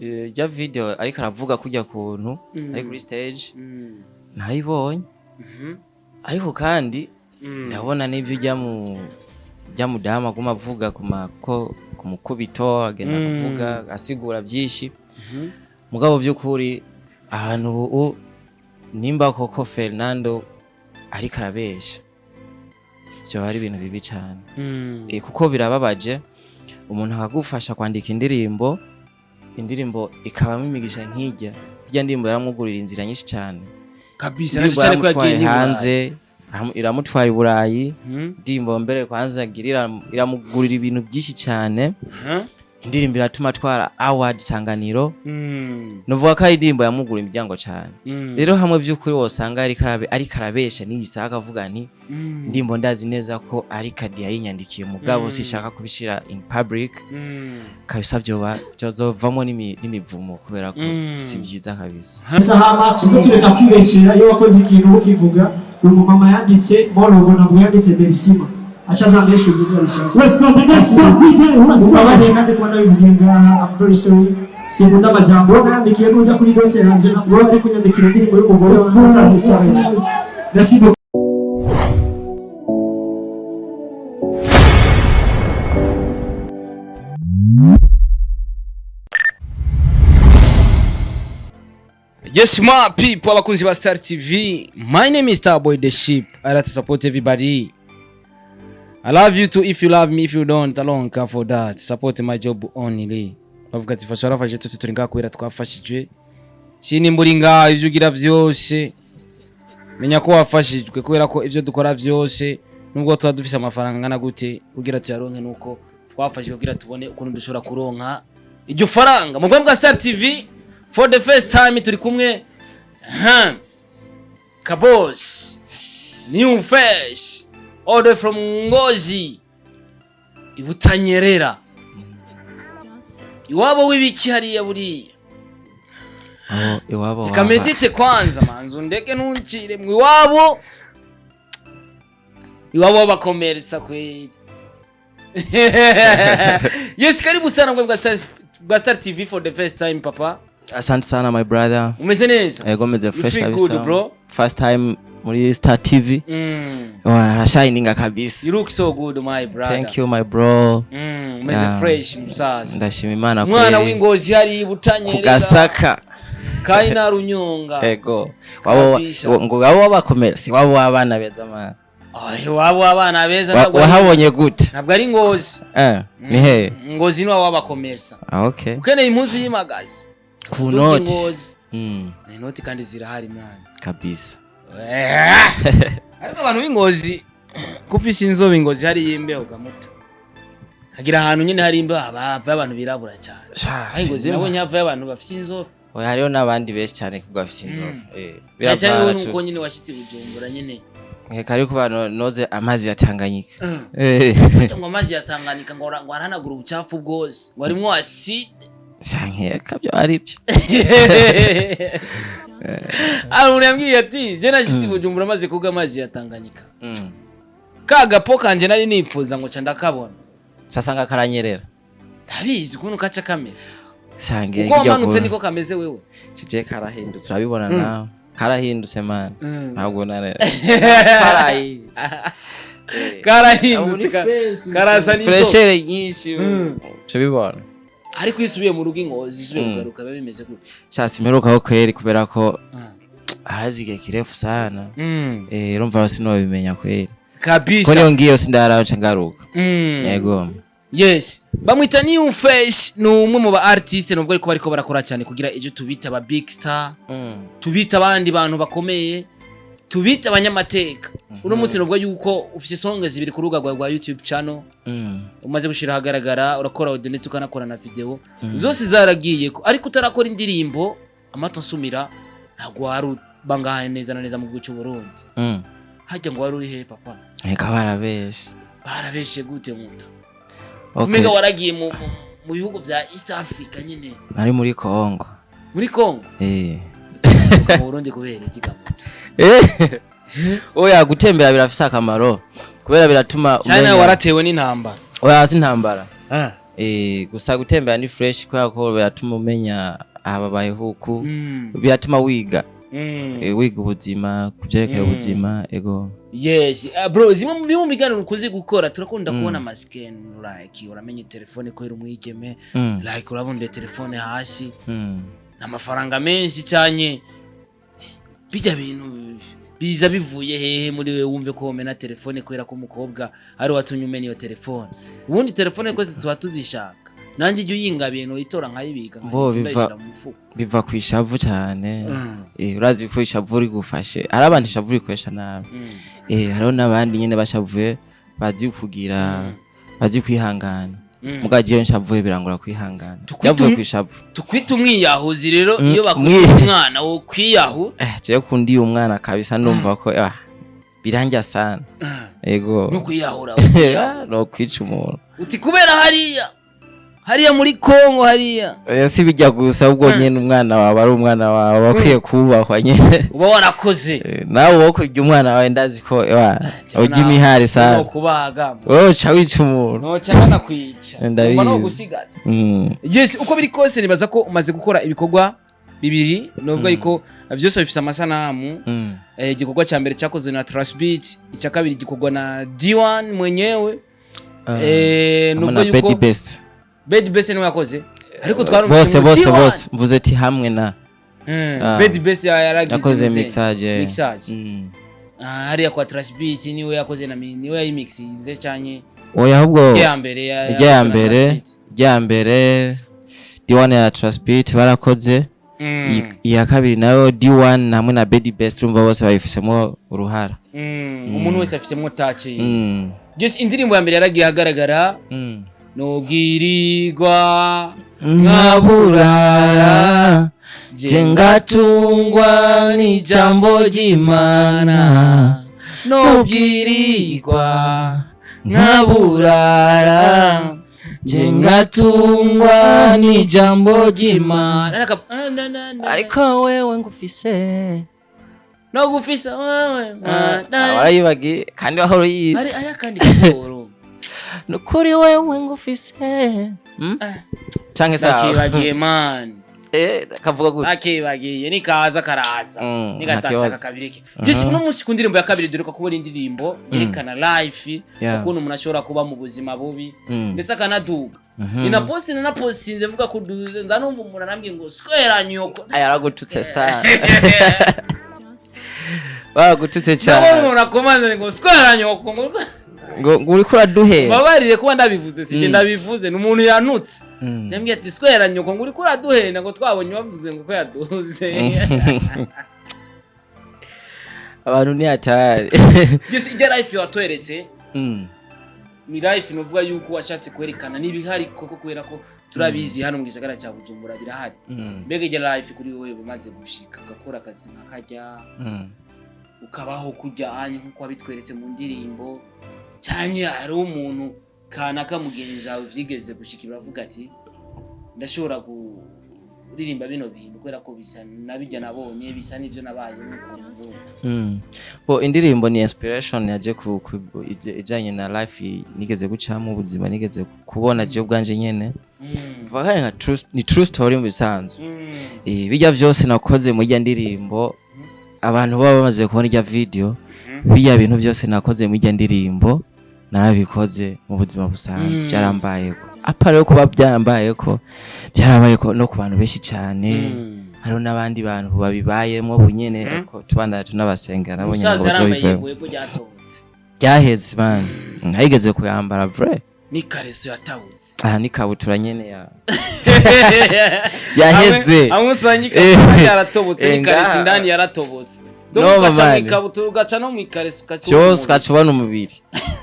Rya video ariko aravuga kujya kuntu ari kuri stage, narayibonye, ariko kandi ndabona n'ibyo ujya mu ujya mudamu aguma avuga ku mako ku mukubito, agenda kuvuga asigura byinshi. Mugabo by'ukuri ahantu ubu nimba koko Fernando ariko arabesha, byo ari ibintu bibi cyane. Kuko birababaje umuntu akagufasha kwandika indirimbo, indirimbo ikabamo imigisha nk'ijya irya ndirimbo yaramugurira inzira nyinshi cyane. Kabisa. Indirimbo Cyane ko yagiye yaramutwaye n'i Burayi. hanze, iramutwara i Burayi. Indirimbo mbere kwanza iramugurira ibintu byinshi cyane. Indirimbo iratuma atwara award Isanganiro. Nuvuga ko ari indirimbo yamugura imiryango cyane. Rero hamwe by'ukuri wosanga ariko arabesha n'igisaha akavuga nti indirimbo ndazi neza ko ari Kadi yayinyandikiye, mugabo sishaka kubishira in public kabisa, byoba byozovamo n'imivumo kubera ko si byiza kabisa. Hama tuze tureka kwibeshera. Iyo wakoze ikintu ukivuga, uyu mumama yanditse Morogo, ntabwo yanditse Berisima, aca azambeshuza izina rishasha. Let's go, the next stop, DJ. Let's go. Mumbabarire kandi kuba ndabivugiye ngaha, I'm very sorry, sinkunda amajambo. Uwo nayandikiye nujya kuri dote yanje, ntabwo ari kunyandikira indirimbo y'umugore wanjye atazi histoire yanjye. Merci beaucoup. Yes, my people, abakunzi ba Star TV. My name is Starboy the Sheep. I like to support everybody. I love you too if you love me. If you don't, I don't care for that. Support my job only. Bavuga ati fasha warafashe, twese turi ngaha kubera twafashijwe. Sinimbura uri ngaha, ivyo ugira vyose, menya ko wafashijwe, kubera ko ivyo dukora vyose, nubwo tuba dufise amafaranga angana gute, kugira tuyaronke nuko twafashijwe, kugira tubone ukuntu dushobora kuronka iryo faranga. Mu bwa Star TV, for the first time turi kumwe Kabos New Face, all the way from Ngozi, Ibutanyerera, iwabo w'ibiki hariya buriya? Aho iwabo Reka medite kwanza, manzu ndeke ntuncire mu iwabo, iwabo w'abakomeretsa kweli. Yes, karibu sana bwa Star TV for the first time, papa. Asante sana, my brother. Umeze neza? Ego, meze You fresh feel kabisa. good, bro? First time muri Star TV. Arashininga kabisa. You look so good, my brother. Thank you, my bro. Umeze Yeah. fresh, musaza. Ndashima Imana Umwana kweli. w'Ingozi hari Butanyerera. Kugasaka. Kaina Runyonga. Ego, wabo Kabisa. ngo wabo wabakomera, si wabo w'abana beza man. Ah, iwabo w'abana beza ntabwo Wahabonye gute? Ntabwo ari Ngozi. Ni he? Ngozi ni w'abakomersa. Ah, okay. Ukeneye impuzu y'imagazi, ku Uduga noti. Ingozi. Ni inoti kandi zirahari, mwana. Kabisa. Ariko abantu b'Ingozi, kuko isi inzobe, Ingozi hari imbeho gamuta, hagira ahantu nyine hari imbeho haba havayo abantu birabura cyane. Sha, Aho Ingozi sinzi. nabonye havayo abantu bafite inzobe. Oya, hariho n'abandi benshi cyane kuko bafise inzobe. Cyane cyane Biravana wowe tu. nuko nyine washyitse i Bujumbura nyine. Reka, ariko bano noze amazi ya Tanganyika. Ngo amazi ya Tanganyika ngo arahanagura ubucafu bwose, ngo harimwo acide. Sha, byo ari byo. Hari umuntu yambwiye ati jye nashyitse i Bujumbura maze koga amazi ya Tanganyika, ka gapo kanje nari nipfuza ngo ca ndakabona. Sasanga karanyerera. Ndabizi ukuntu kaca kamera. Shange. Uko wamanutse niko kameze wewe? Kije karahindutse, urabibona nawe. Karahindutse man. Ntabwo nare. Karayi. Karahindutse, karasa n'inzobe. Freshere nyinshi. Tubibona. Ariko iyo usubiye mu rugo i Ngozi, usubiye kugaruka, biba bimeze gute? Sha, simperukaho kweri kubera ko harazi igihe kirefu sana. Urumva sinobimenya kweri. Ko Kabisa. niyo ngiyo sindaraho nca ngaruka. Yego. Yes, bamwita New Face, ni umwe mu ba artiste nubwo ariko bariko barakora cyane kugira ejo tubita aba big star, tubita abandi bantu bakomeye, tubita abanyamateka. Uno munsi nubwo yuko ufise song zibiri ku rubuga rwawe rwa YouTube channel, umaze gushira ahagaragara, urakora audio ndetse ukanakora na video, zose zaragiye ko, ariko utarakora indirimbo amato nsumira, ntabwo wari ubangahaye neza na neza mu gihugu cy'u Burundi. Hajya ngo wari uri he, papa? Reka, barabeshe. Barabeshe gute, muta? Okay. Umenga waragiye mu bihugu bya East Africa nyine. Nari muri Congo. Muri Congo? Eh. Mu Burundi kubera iki, gamuta? Oya, gutembera birafise akamaro kubera biratuma Cyane waratewe n'intambara. Oya, si intambara. Gusa gutembera ni fresh kubera ko biratuma umenya aha babayeho uku, biratuma wiga, wiga ubuzima, kubyerekeye ubuzima, ego. Yes, bro, zimwe mu bimwe mu biganiro ukuze gukora, turakunda kubona amasken, like uramenye telefone ko iri umwigeme, like urabona telefone hasi n'amafaranga menshi cyane. Bijya bintu biza bivuye hehe muri wewe, wumve ko womena telefone kubera ko umukobwa ari watumye umena iyo telefone? Ubundi telefone twese tuba tuzishaka, nanjye ijya uyingabiye noyitora nkayibika, Bo, nkahita ndayishyira mu mufuko. Biva ku ishavu cyane. Urazi ko ishavu rigufashe, hari abantu ishavu rikoresha nabi. Hariho n'abandi nyene bashavuye bazi kugira, bazi kwihangana. Muga jewe nshavuye birangora kwihangana. Byavuye ku ishavu. Tukwita umwiyahuzi rero iyo bakwita umwana wo kwiyahu. Jewe kundi umwana kabisa, ndumva ko birangya sana, ego. No kwiyahura. No kwica umuntu. Uti kubera hariya hariya muri Kongo hariya. Oya, si bijya gusa, ubwo nyene umwana wawe ari umwana wawe, aba akwiye kubahwa nyene. Uba warakoze. Nawe wowe kurya umwana wawe, ndazi ko urya imihari sana. No kubaga. Wowe uca wica umuntu. Noca nanakwica. Ndabizi. Ngomba no gusigaza. Yes, uko biri kose nibaza ko umaze gukora ibikorwa bibiri, novuga yuko byose bifise amasanamu. Igikorwa cya mbere cyakozwe na Trustbeat, icya kabiri gikorwa na D1 mwenyewe. Hamwe Nuvuga na yuko Bedi Best. Bedi Best niwe yakoze, ariko twarumvise Bose ngo bose D1. Bose mvuze ati hamwe na Bedi Best yaragize yakoze muzehe. mixage. Mixage. Hariya kwa Trustbeat niwe yakoze na niwe yayimixize cyane? Oya, ahubwo ya mbere irya ya yakozwe na mbere, Trustbeat. irya mbere D1 ya Trustbeat barakoze. Iya kabiri nayo D1 hamwe na Bedi Best, urumva bose babifisemo uruhara. Umuntu wese afisemo touch ye. Just indirimbo ya mbere yaragiye ahagaragara, nubwirirwa Nkaburara, je ngatungwa n'ijambo ry'Imana, nubwirirwa nkaburara, je ngatungwa n'ijambo ry'Imana, ariko wewe ngufise. No gufisa wewe. Warayibagiye kandi wahora uyizi. Ari akandi kagoro. Nukuri wewe ngufise. Canke sawa? Nakibagiye, man. Kavuga gute? Nakibagiye, nikaza karaza. Nigatashaka Ntakibazo. kabireke. Just uno munsi ku ndirimbo ya kabiri duheruka kubona indirimbo yerekana life, ukuntu umuntu ashobora kuba mu buzima bubi, ndetse akanaduga. Nina post, nanapostinze mvuga ko duze, ndanumva umuntu arambwiye ngo swera nyoko. Aya, yaragututse sana, baragututse Ndabona cyane. umuntu akomanze ngo swera nyoko, ngo Ngo uriko uraduhera. Babarire kuba ndabivuze, sije ndabivuze, ni umuntu yanutse. Yambwiye ati swera nyoko, ngo uriko uraduhenda, ngo twabonye bavuze ngo ko yaduze. Abantu ni hatari. Yes, ijya life watweretse ni life nuvuga yuko washatse kwerekana n'ibihari koko, kubera ko turabizi hano mu gisagara cya Bujumbura birahari. Mbega ijya life kuri wowe bimaze gushika ugakora akazi nkakajya, ukabaho kujya anye nkuko wabitweretse mu ndirimbo, cyane hari umuntu kanaka mugenzi wawe vyigeze gushika uravuga ati ndashobora kuririmba bino bintu kubera ko bisa nabijya nabonye, bisa n'ivyo nabayemo ukuntu? Bo, indirimbo ni inspiration yaje ku ijanye na life nigeze gucamo, ubuzima nigeze kubona je ubwanje nyene. Vuga kandi nka true, ni true story mu bisanzwe. Bijya byose nakoze muri irya ndirimbo, abantu baba bamaze kubona irya video, bijya bintu byose nakoze muri irya ndirimbo narabikoze mu buzima busanzwe. Byarambayeko, apa rero kuba byarambayeko, byarabayeko no ku bantu benshi cyane. Hariho n'abandi bantu babibayemo bunyene, ariko tubandana tunabasengera nabo nyene ngo Umusaza yarambaye bazobivemo. yego ryatobotse. Ryaheze man, nayigeze kuyambara vrai. N'ikareso yatabutse. Aha n'ikabutura nyene ya yaheze. Amwe usanga ikabutura yaratobotse, n'ikareso ngaha. indani yaratobotse. No, Donc ugaca mu mamani. ikabutura, ugaca no mu ikareso, ugaca Cyose ubona ugaca ubona umubiri.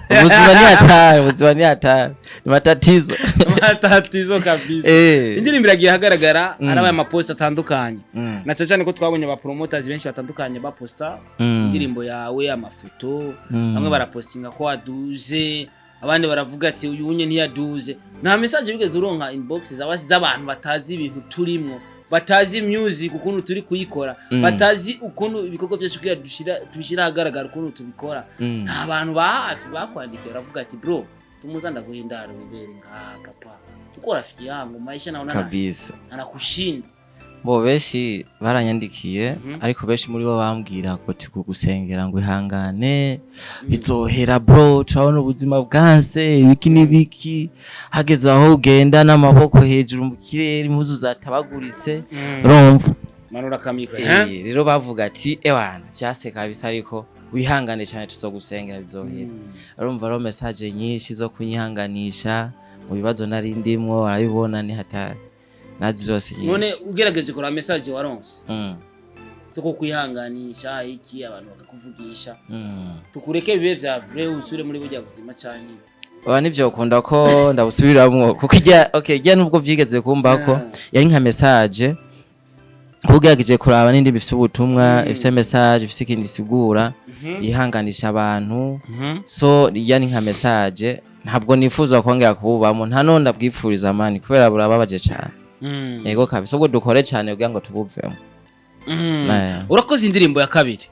Ubuzima ni hatari, ubuzima ni hatari, ni matatizo. Matatizo kabisa. Indirimbo iragiye ahagaragara, harabaye amapost atandukanye, na cyane cyane ko twabonye aba promoters benshi batandukanye baposta indirimbo yawe, amafoto. Bamwe barapostinga ko waduze, abandi baravuga ati uyu unye ntiyaduze. Nta message wigeze uronka inbox z'abantu batazi ibintu turimwo, batazi music ukuntu turi kuyikora, batazi ukuntu ibikorwa byacu kugira dushira tubishyira ahagaragara, ukuntu tubikora? Nta bantu ba hafi bakwandikiye baravuga ati bro, tumuza ndaguha indaro wibere ngaha papa? Uko rafiki yangu, maisha naona Kabisa. anakushinda. Bo benshi baranyandikiye, ariko benshi muri bo bambwira ngo tukugusengera, ngo ihangane, bizohera bro, turabona ubuzima bwanse, ibiki n'ibiki, hageze aho ugenda n'amaboko hejuru mu kirere, impuzu zatabaguritse, urumva. Manura kamikro. Rero bavuga ati: "Ewana, vyase kabisa, ariko wihangane cyane, tuzogusengera, bizohera." Urumva rero, message nyinshi zo kunyihanganisha mu bibazo nari ndimwo, arabibona ni hatari nazi zose None nyinshi. ugerageje kuraba message waronse zo kwihanganisha iki, abantu bakakuvugisha, tukureke bibe vya vrai, usubire muri burya buzima canke? Oba nivyo ukunda ko ndabusubiramwo, kuko ijya, okay, ijya nubwo vyigeze kumbako, yari nka message. Ugerageje kuraba n'indi bifise ubutumwa, ifise message, ifise ikindi isigura, yihanganisha abantu. So ijya ni nka message. Ntabwo nifuza kongera kububamo, nta none ndabwipfuriza man, kubera burababaje cane. Yego kabisa, ubwo dukore cyane kugira ngo tubuvemo. Urakoze. Indirimbo ya kabiri.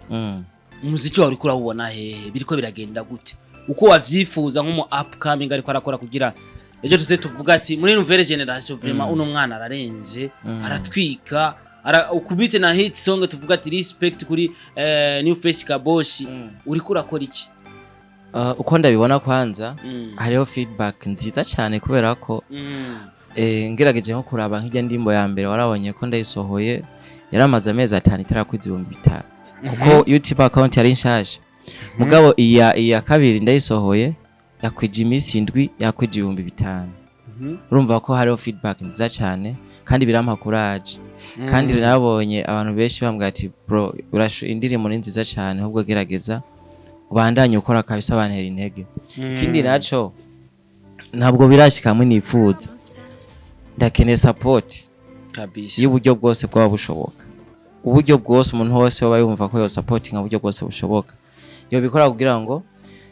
Umuziki wawe uriko urawubona hehe? Biriko biragenda gute, uko wavyifuza nk'umu upcoming ariko arakora, kugira ejo tuze tuvuga ati muri nouvelle génération, vraiment uno mwana ararenze, aratwika, ukubite na hit song, tuvuga ati respect kuri New Face Kaboshi? Uriko urakora iki? Uko ndabibona, kwanza hariho feedback nziza cyane, kubera ko ngerageje nko kuraba nk'ijya ndimbo ya mbere, warabonye ko ndayisohoye yaramaze amezi 5 itarakwiza 5000, kuko YouTube account yari nshasha. Mugabo iya kabiri ndayisohoye yakwije iminsi 7, yakwije 5000. Urumva ko hariho feedback nziza cyane, kandi birampa courage. Kandi nabonye abantu benshi bambwira ati: "Bro, indirimbo ni nziza cyane, ahubwo gerageza ubandanye ukora kabisa." Bantera intege. Ikindi naco, ntabwo birashika hamwe nifuza, ndakeneye support y'uburyo bwose bwaba bushoboka, uburyo bwose umuntu wese waba yumva ko yo supporting, uburyo bwose bushoboka yobikora, kugira ngo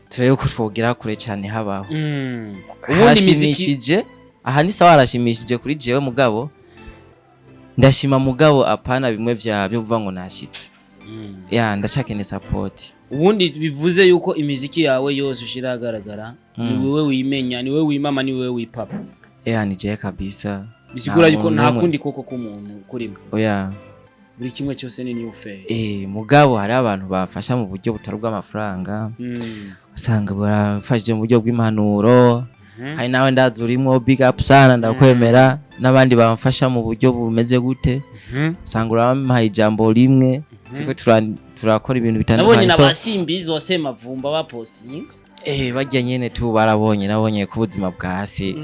turebe ko twogera kure cyane habaho. Ubundi imiziki Harashimishije, aha ni sawa, harashimishije kuri jewe. Mugabo ndashima, mugabo apana bimwe vya byo kuvuga ngo nashitse. Ya, ndacakeneye support. Ubundi bivuze yuko imiziki yawe yose ushira ahagaragara ni wewe wimenya, ni wewe wimama, ni wewe wipapa? Ya, ni jewe kabisa. Bisigura Nta yuko muntu nta n'umwe. kundi koko k'umuntu kurimo? Oya. Buri kimwe cyose ni New Face? Mugabo hari abantu bafasha mu buryo butari ubw'amafaranga, usanga barafashije mu buryo bw'impanuro. Hari nawe ndazi urimwo, big up sana, ndakwemera. N'abandi bamfasha mu buryo bumeze gute, usanga urabampaye ijambo rimwe, turiko turakora ibintu Nabonye bitandukanye. na So basimbizi wa Semavumba bapostinga. Bajya nyene tu barabonye, nabonye ko ubuzima bwa hasi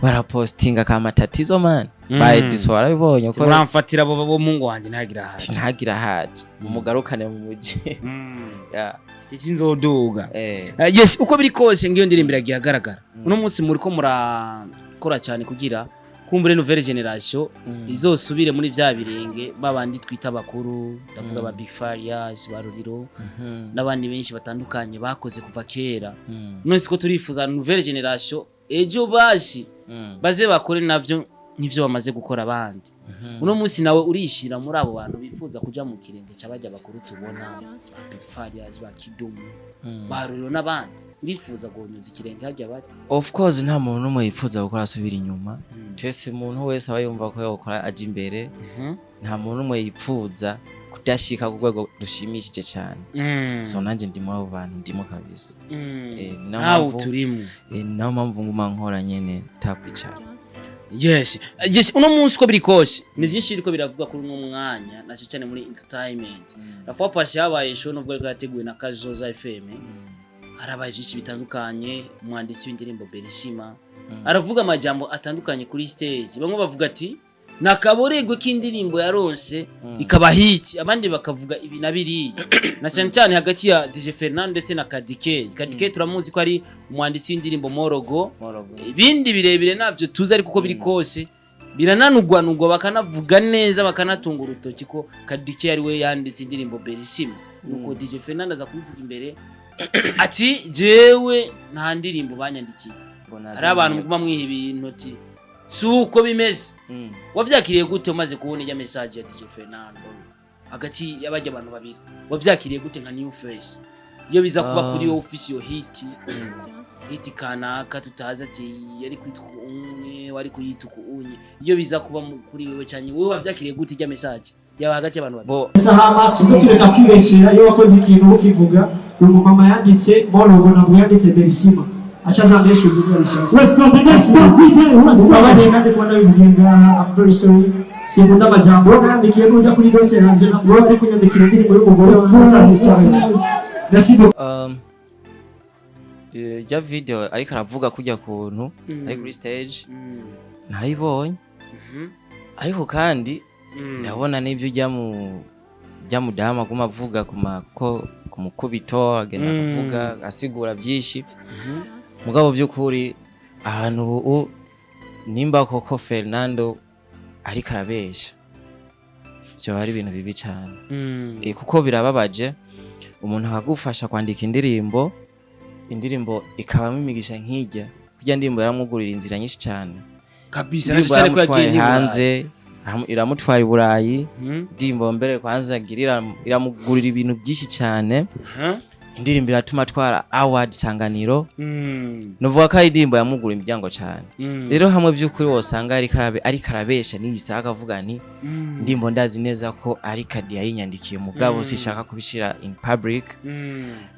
barapostinga ka matatizo man. Ba Edison barabibonye ko Muramfatira bo mungu wanje ntagira haje. Ntagira haje, mumugarukane mu muji. Yeah. Iki nzoduga. Yes, uko biri kose ngiyo ndirimbo iragiye agaragara. Uno munsi muri ko murakora cyane kugira kumbure nouvelle génération izosubire muri vya birenge babandi twita bakuru, ndavuga ba Big Farious, ba Ruriro n'abandi benshi batandukanye bakoze kuva kera. None siko turifuza nouvelle génération ejo bashi baze bakore navyo nk'ivyo bamaze gukora abandi. Uno munsi nawe urishira muri abo bantu bifuza kuja mu kirenge c'abajya bakuru tubona, ba Big Farious, ba Kidumu, ba Ruriro n'abandi? Urifuza guhonyuza ikirenge hajya bari? Of course, nta muntu n'umwe yifuza gukora asubira inyuma. Twese, umuntu wese aba yumva ko yokora aja imbere. Nta muntu n'umwe yipfuza kudashika ku rwego rushimishije cyane. So nanjye ndimo abo bantu, ndimo kabisa. Ni nayo Ntawe mpamvu turimo. Ni nayo mpamvu nguma nkora nyene takwicara. Yes, uno munsi uko biri kose ni byinshi biriko biravuga kuri uno mwanya, na cyane muri entertainment. La fois passée habaye show, nubwo ariko yateguwe na Kazoza FM, harabaye byinshi bitandukanye. Umwanditsi w'indirimbo Berishima aravuga amajambo atandukanye kuri stage. Bamwe bavuga ati nakaboregwe k'indirimbo yaronse ikaba hit, abandi bakavuga ibi na biriya, na cyane cyane hagati ya DJ Fernando ndetse na Kadike. Kadike turamuzi ko ari umwanditsi w'indirimbo Morogo. Ibindi birebire ntabyo tuzi, ariko uko biri kose birananugwanugwa, bakanavuga neza, bakanatunga urutoki ko Kadike ari we yanditse indirimbo Berishima. Nuko DJ Fernando aza kubivuga imbere ati: "Jewe nta ndirimbo banyandikiye." Hari abantu muguma mwiha ibintu ati si uko bimeze. Wavyakiriye gute umaze kubona ijya message ya DJ Fernando hagati y'abajya abantu babiri? Wavyakiriye gute nka New Face, iyo biza kuba kuri wowe ufise iyo hit? Hit kanaka tutazi ati yari kwitwa umwe, wari kuyita uku unye, iyo biza kuba kuri wewe cyane, wowe wavyakiriye gute ijya message yaba hagati y'abantu babiri? Bo. Sahama tuze tureka kwibeshera. Iyo wakoze ikintu ukivuga, uyu mumama yanditse Morogo, ntabwo yanditse Berisima, aca azambeshuza ibyo abishaka. Let's go, the next stop, DJ, let's go. Mubabariye kandi kuba ndabivugiye ngaha, I'm very sorry, sinkunda amajambo. Nandikiye n'ujya kuri dote yanje, ntabwo ari kunyandikira indirimbo y'umugore wanjye, ndazi histoire yanjye. Merci beaucoup. Rya video ariko aravuga kujya kuntu ari kuri stage, narayibonye, ariko kandi ndabona n'ibyo ujya mu ujya mudamu aguma avuga ku mako ku mukubito, agenda akavuga asigura byinshi. Mugabo by'ukuri ahantu ubu nimba koko Fernando ariko arabesha, byoba ari ibintu bibi cyane. Kuko birababaje umuntu akagufasha kwandika indirimbo, indirimbo ikabamo imigisha nk'ijya kurya ndirimbo yaramugurira inzira nyinshi cyane. Kabisa. Indirimbo Cyane ko yagiye yaramutwaye n'i Burayi. hanze, iramutwara i Burayi. Indirimbo mbere kwanza agira iramugurira ibintu byinshi cyane. Indirimbo iratuma atwara award Isanganiro. Nuvuga ko ari indirimbo yamugura imiryango cyane. Rero hamwe by'ukuri wosanga ariko arabesha n'iyi saha, akavuga nti indirimbo ndazi neza ko ari Kadi yayinyandikiye, mugabo sishaka kubishira in public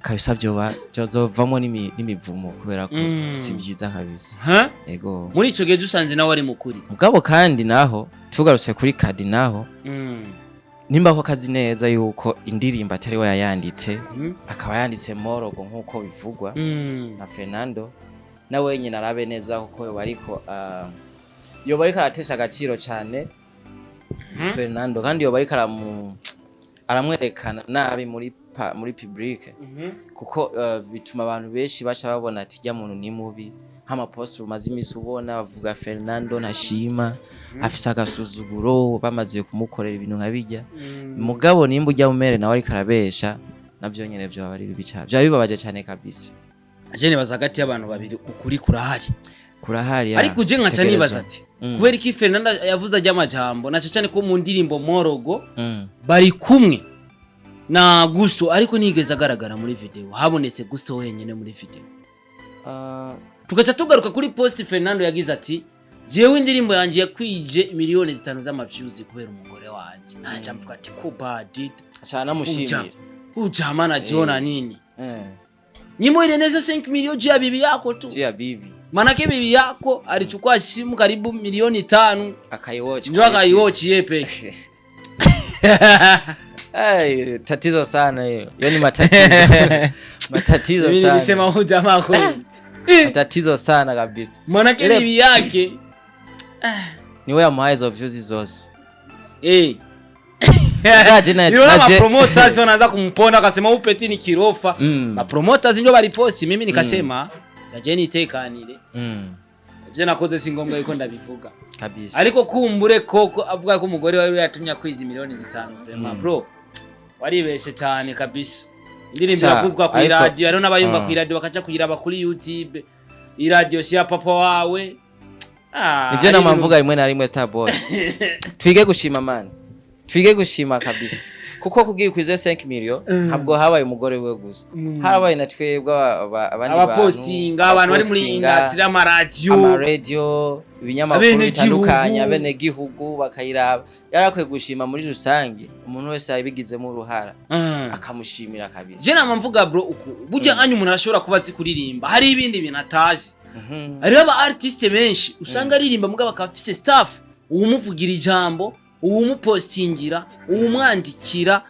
kabisa, byoba byozovamo n'imivumo kubera ko si byiza kabisa. Ha? Ego. Muri ico gihe dusanze nawe ari mukuri. Mugabo kandi naho tugarutse kuri Kadi naho, nimba ko kazi neza yuko indirimbo atari we yayanditse, akaba yanditse Morogo nk'uko bivugwa na Fernando, na wenyine arabe neza kuko yoba ariko aratesha agaciro cyane Fernando, kandi yoba ariko aramwerekana nabi muri public, kuko bituma abantu benshi baca babona ati rya muntu ni mubi. Nk'amapost umaze iminsi ubona bavuga Fernando ntashima, afise agasuzuguro, bamaze kumukorera ibintu nka bijya. Mugabo nimba ujya mumere nawe ariko arabesha, navyo nyene vyoba ari bibi cyane, vyaba bibabaje cyane kabisa. Je nibaza hagati y'abantu babiri ukuri kurahari. Kurahari ya. Ariko je nkaca Tegerezwa. nibaza ati kubera iki Fernando yavuze ajya amajambo, na cyane ko mu ndirimbo Morogo bari kumwe na Gusto, ariko nigeze agaragara muri video, habonetse Gusto wenyine muri video. Tugaca tugaruka kuri post Fernando yagize ati jewe indirimbo yanjye yakwije miliyoni 5 z'amaviews kubera umugore wanje, nanje mvuga ati ko bad. Cyane amushimira. Ujama na Jona nini, nyimbo ilieneza 5 milioni juu ya bibi yako tu. Juu ya bibi. Manake bibi yako alichukua simu karibu milioni 5 akaiwatch. Ndio akaiwatch yeye peke. Ay, tatizo sana hiyo. Hiyo ni matatizo, matatizo Mimi sana. nilisema huyu jamaa kweli. Matatizo sana kabisa. Manake bibi yake Ni wewe amuhaye izo views zose. Ngaje Niliona mapromoters wanaanza kumponda, akasema huyu petit ni kirofa. Mapromoters ndio baliposti, mimi nikasema ndaje nitekanire. Je nakoze si ngombwa yuko ndabivuga. Kabisa. Ariko kumbure koko avuga ko umugore wawe yatumye akwiza miliyoni 5, vraiment bro waribeshe cyane kabisa. Indirimbo iravuzwa ku radio, hariho n'abayumva ku radio bakaca kuyiraba kuri YouTube. Iradiyo si ya papa wawe. Ah, Nivyo ari nama ibintu- mvuga rimwe na rimwe, Starboy. Twige gushima man. Twige gushima kabisa. Kuko kugira ukwize 5 million ntabwo habaye umugore we gusa. Harabaye na twebwe abandi bantu. Abapostinga, abantu bari muri abapostinga, industry y'amaradiyo, amaradiyo, ibinyamakuru abenegihugu. bitandukanye, abenegihugu bakayiraba. Yarakwiye gushima muri rusange umuntu wese yabigizemo uruhara, akamushimira kabisa. Je nama mvuga bro, uku burya anyu umuntu arashobora kuba azi kuririmba, hari ibindi bintu atazi. Hariho aba artiste benshi usanga aririmba mugabo akaba afise staff, uwumuvugira ijambo, uwumupostingira, uwumwandikira,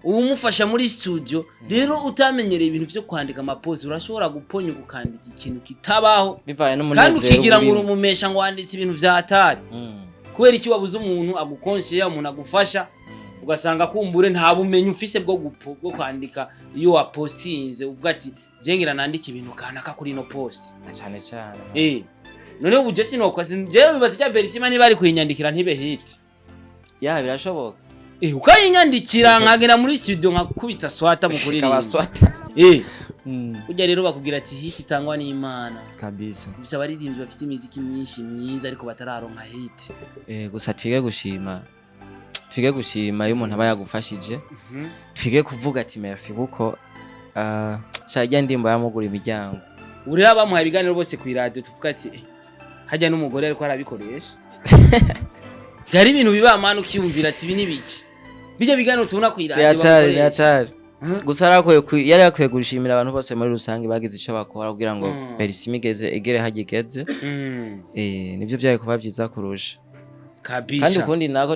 uwumufasha muri studio. Rero utamenyereye ibintu vyo kwandika amapost, urashobora guponya ukandika ikintu kitabaho Bivanye n'umunezero kandi ukigira ngo urimo. urumumesha ngo wanditse ibintu vya hatari. Kubera iki wabuze umuntu agukonseya, umuntu agufasha, ugasanga kumbure nta bumenyi ufise bwo kwandika. Iyo wapostinze uvuga ati je ngira nandike ibintu kanaka kuri ino post. Na cyane cyane. None ubu je sinokwa jewe bibaza icya Berishima niba ari kuyinyandikira ntibe hit. Ya, birashoboka. Ukayinyandikira nkagenda muri studio nkakubita swata mu kuririmba. Kabaswata. Burya rero bakubwira ati hit itangwa n'Imana. Kabisa. Gusa abaririmbyi bafise imiziki myinshi myiza ariko batararonka hit. Gusa twige gushima. Twige gushima iyo umuntu aba yagufashije. Twige kuvuga ati merci kuko sha ijya ndimbo yamugura imiryango. Ubu rero abamuhaye ibiganiro bose ku iradiyo, tuvuga ati: "Eh, hajya n'umugore ariko arabikoresha." Hari ibintu biba, mani, ukiyumvira ati: "Ibi ni biki?" Bijya biganiro tubona ku iradiyo Yatari. bakoresha. Yatari. Gusa yari akwiye gushimira abantu bose muri rusange bagize ico bakora kugira ngo Berisima igeze egere hagigeze. Nivyo byari kuba byiza kurusha. Kandi ukundi nako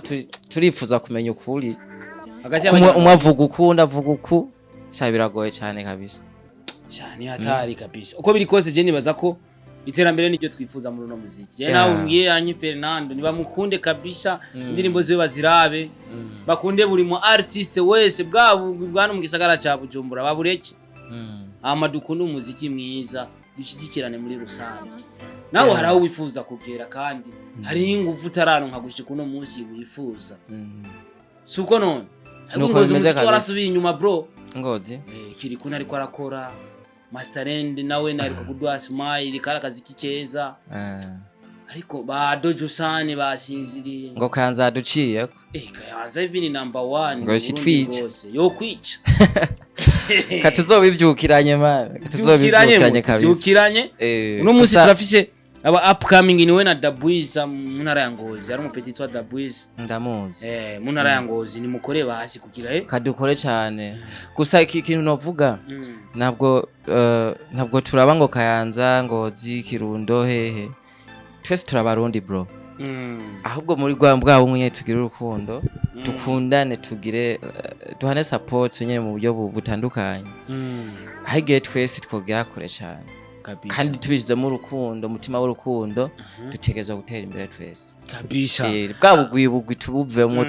turifuza kumenya ukuri. Hagati Umwe y'abanyarwanda. umwe avuga uku, undi avuga uku, sha, biragoye cyane kabisa. Sha, ni hatari kabisa. Uko biri kose, je nibaza ko iterambere niryo twifuza muri uno muziki. Je nawe umbwiye Anyi Fernando nibamukunde kabisa, indirimbo ziwe bazirabe, bakunde buri mu artiste wese bwabo bwana mu gisagara ca Bujumbura, babureke. Hama dukunde umuziki mwiza, dushyigikirane muri rusange. Nawe hari aho wifuza kugera, kandi hari ingufu utararonka gushika uno munsi wifuza. Si uko none? Ariko Nuko Ngozi bimeze umuziki kabisa. warasubiye inyuma, bro. Ngozi. Kiriku ariko arakora, Masterend nawe nariko kuduha smile, kari akazi keza. Ariko ba Dojo Sane basinziriye. Ngo Kayanza duciyeko. Kayanza ibini number 1. Ngo shitwica. Yo kwica. Katuzobivyukiranye, man, katuzobivyukiranye kabisa. Vyukiranye. Uno munsi turafise aba upcoming, niwe na Dabwiza mu ntara ya Ngozi. Ari umupeti witwa Dabwiza. Ndamuzi. Mu ntara ya Ngozi nimukore basi kugira Kadukore cyane. Gusa iki kintu novuga, ntabwo turaba ngo Kayanza, Ngozi, Kirundo, hehe, twese turabarundi, bro. Ahubwo muri bwa bumwe nyene tugire urukundo, dukundane, tugire duhane support nyene mu buryo butandukanye. Aho igihe twese twogera kure cyane. Kabisa. Kandi tubishizemo urukundo, umutima w'urukundo, dutegerezwa gutera imbere twese. Kabisa. Bwa bugwi tubuvemwo,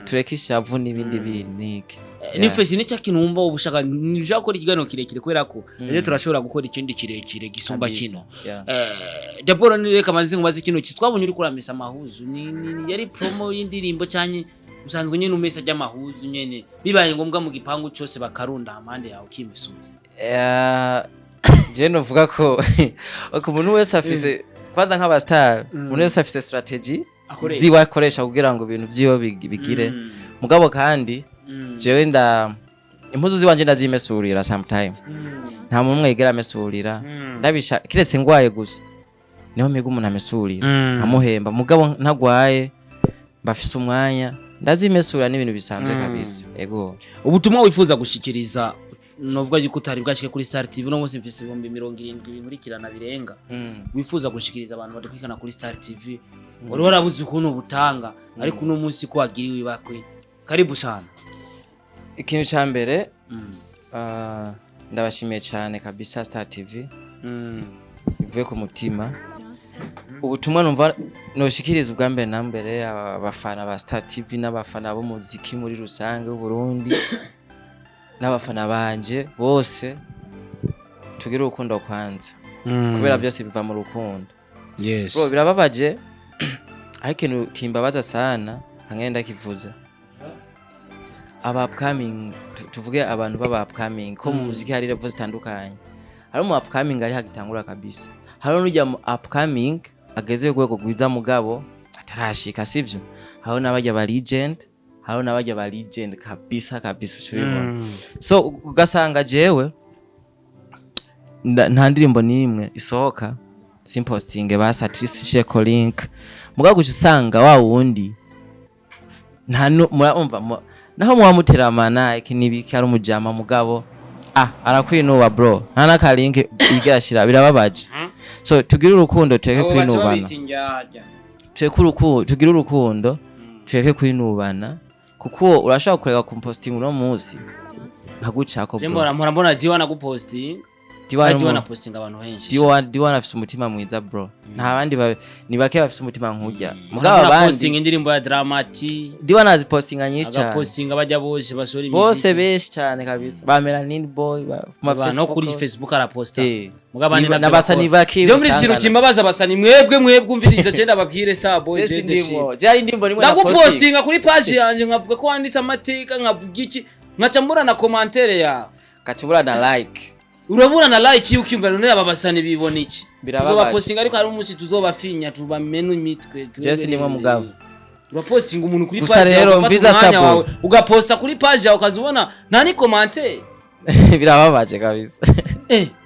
tureke ishavu n'ibindi bintu. Nifesi ni cya kintu wumva ubushaka, ntidushaka gukora ikiganiro kirekire kubera ko rero turashobora gukora ikindi kirekire gisumba kino. D'abord ni reka maze nkubaze kino ki twabonye uri kuramesa amahuzu, ni yari promo y'indirimbo cyanye usanzwe nyene umesa ry'amahuzu nyene, bibaye ngombwa mu gipangu cyose bakarunda amande yawe ukimesuza? Je novuga ko umuntu wese afise, kwanza nk'aba star, umuntu wese afise strategy akoresha ziwe akoresha kugira ngo ibintu vyiwe bigire. Mugabo kandi jewe nda impuzu ziwanje ndazimesurira sometime. Nta muntu umwe yigera amesurira. Ndabisha kiretse ngwaye gusa, niho mpiga umuntu amesurira nkamuhemba. Mugabo ntagwaye, mbafise umwanya, ndazimesura, n'ibintu bisanzwe kabisa, ego. Ubutumwa wifuza gushikiriza, novuga yuko utari bwashike kuri Star TV uno munsi, mfise 70,000 binkurikirana birenga, wifuza gushikiriza abantu badukurikirana kuri Star TV, wari warabuze ukuntu butanga, ariko uno munsi ko wagiriwe ibakwe, karibu sana. Ikintu ca mbere, ndabashimiye cyane kabisa Star TV, bivuye ku mutima. Ubutumwa numva noshikiriza ubwa mbere na mbere abafana ba Star TV n'abafana b'umuziki muri rusange w'Uburundi n'abafana banje bose, tugire urukundo kwanza, kubera byose biva mu rukundo. Bro, birababaje, ariko ikintu kimbabaza sana nkagenda ndakivuze, aba upcoming, tuvuge abantu baba upcoming, ko mu muziki hari level zitandukanye. Hari umu upcoming ari hagitangura kabisa, hari n'ujya mu upcoming ageze ku rwego rwiza mugabo atarashika, sivyo? Hariho n'abajya ba legend, hariho n'abajya ba legend kabisa kabisa, ucubibona. So ugasanga jewe nta ndirimbo n'imwe isohoka simpostinge basi at least nshireko link. Mugabo guca usanga wa wundi nta murumva naho muba muteramana iki n'ibiki, ari umujama, mugabo arakwinuba, bro, nta n'aka link yigera ashira. Birababaje. So tugire urukundo, tureke Abo baca kwinubana. babita indyarya. Tureke urukundo, tugire urukundo, tureke kwinubana, kuko urashobora kureka kumpostinga uno munsi nkagucako, Je bro. mbora mpora mbona Diwa nagupostinga. Diwa Diwa napostinga abantu henshi. Diwa afise umutima mwiza, bro. Nta bandi ni bake bafise umutima nk'urya. Mugabo Mugabo abandi postinga indirimbo ya Dramati. Diwa nazipostinga nyinshi cyane. Agapostinga bajya bose basora imiziki. Bose benshi cyane kabisa, ba Melanin Boy ba ku ma Abantu no Facebook. kuri Facebook araposta. Mugabo abandi navyo N'abasani bakora. bake Je muri ikintu usangana. kimbabaza, abasani mwebwe mwebwe, umviriza, je ndababwire, Star Boy. Jesse Je ndimo jari ndimbo nimwe na posting. Ndagupostinga kuri page yanjye, nkavuga ko wanditse amateka, nkavuga iki, nkaca mbura na commentaire yawe. Kacubura na like. Urabura na like iyo ukiyumva. None aba basani bibona iki? Birababaje. Tuzobapostinga, ariko hari umunsi tuzobafinya, tubamena imitwe. Jesse nimwe mugabo. Urapostinga umuntu kuri Gusa page yawe, rero, ugafata mviza umwanya Star Boy. wawe ugaposta kuri page yawe, ukazubona nta ni commentaire. Birababaje kabisa.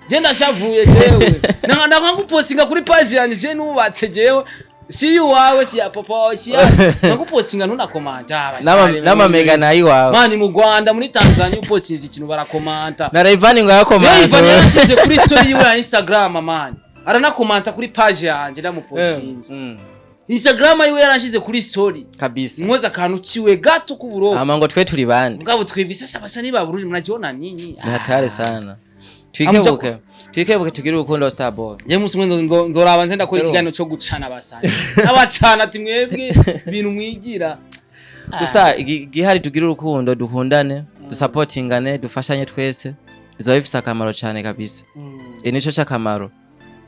Je ndashavuye jewe, nkagupostinga kuri page yanjye. Je nubatse jewe, si iwawe, si ya papa wawe, si ya nkagupostinga ntunakomanta. N'amamega nayo iwawe. Man, mu Rwanda, muri Tanzania, upostinze ikintu barakomanta. Na Rayvanny ngo yakomanze. Rayvanny yarashize kuri story yiwe ya Instagram, man, aranakomanta kuri page yanjye ndamupostinze. Instagram yiwe yarashize kuri story. Kabisa. Mwoza akantu kiwe gato k'uburofa. Ama ngo twe turi bande? Mugabo twebwe sasa basa niba Burundi mnajiona nini? Ni hatari sana. Twikebuke, twikebuke, tugire urukundo, Starboy. Ye musi umwe nzoraba nze ndakora ikiganiro cyo gucana abasani, abacana ati mwebwe ibintu mwigira. Gusa igihari, tugire urukundo, dukundane, dusapotingane, dufashanye twese, bizaba bifise akamaro cyane kabisa. Nico c'akamaro,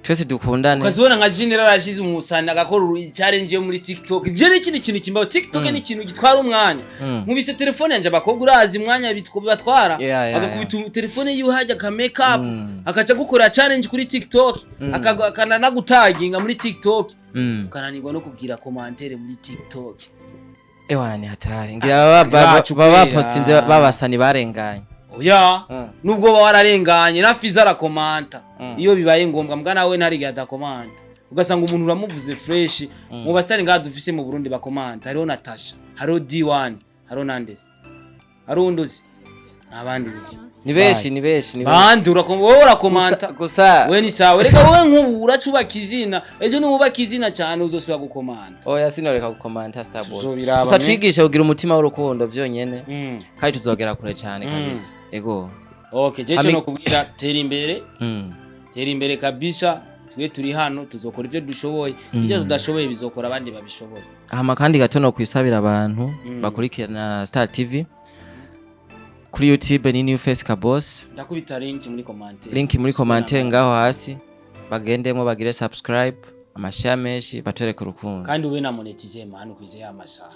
twese dukundane. Ukazibona nka General arashize umusani agakora challenge yo muri TikTok. Je ni ikindi kintu kimbaho, TikTok ni ikintu gitwara umwanya. Nkubise telefone yanje, abakobwa urazi umwanya batwara. Agakubita telefone yiwe hajya aka make up, akaca gukora challenge kuri TikTok, akananagutaginga muri TikTok, ukananirwa no kubwira commentaire muri TikTok. Ewana, ni hatari, ngira Abasani bacu baba kwera. postinze babasani barenganye. Oya, nubwo baba wararenganye, na Fiza arakomanta iyo bibaye ngombwa. Mbwa nawe ntarigihe adakomanta, ugasanga umuntu uramuvuze fresh. Mu basitari ngaha dufise mu Burundi bakomanta, hariho Natasha, hariho D1, hariho Nandes, hariho undi uzi, ntabandi nzi. Ni benshi, ni benshi, ni benshi. Bandi wowe urakomanta. Gusa We ni sawa, reka wowe nk'ubu uracubaka izina, ejo niwubaka izina cyane uzosubira gukomanta. Oya, sinoreka gukomanta, Starboy. Tuzobiraba, Gusa me. twigishe kugira umutima w'urukundo byonyene, kandi tuzogera kure cyane kabisa, ego. Okay, jewe no kubwira tera imbere. Tera imbere kabisa. Twe turi hano, tuzokora ibyo dushoboye, ibyo tudashoboye bizokora abandi babishoboye. Hama kandi gato no kwisabira abantu bakurikirana Star TV kuri YouTube, ni New Face Kabos. Ndakubita link muri commentaire. Link muri commentaire ngaho hasi, bagendemo bagire subscribe, amashare menshi, batwereke urukundo. Kandi ube na monetize, man, ukwize ya masaha.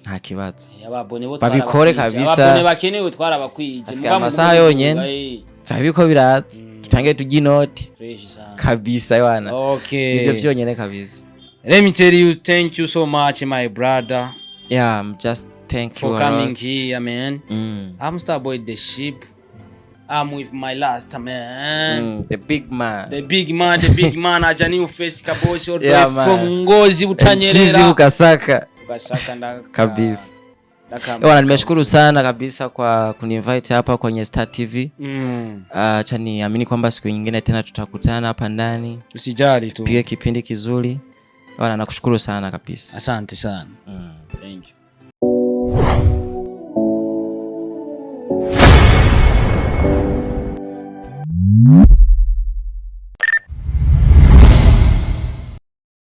Nta kibazo. Ababone bo Babikore twarabakwije. kabisa. Ababone bakenewe twarabakwije. Hasigaye Mugabo amasaha mugume yonyene. muvuga, Sabe ko biraza, tutange tujye inoti. Fresh sana. Kabisa wana. Okay. Ibyo byonyene kabisa. Let me tell you thank you so much, my brother, Yeah, I'm just thank for you a coming lot. here, man. I'm Starboy the Sheep. I'm with my last man. The big man. The big man, the big man, aja new face Kabosi all the Yeah, way man. from Ngozi, Chizi Butanyerera. Ukasaka. Ukasaka ndaka. Kabisa. Ndaka. Bwana, nimeshukuru sana kabisa kwa kuniinvite hapa kwenye Star TV. Acha niamini kwamba siku nyingine tena tutakutana hapa ndani, Usijali tu. tupige kipindi kizuri. Bwana, nakushukuru sana kabisa. Asante sana.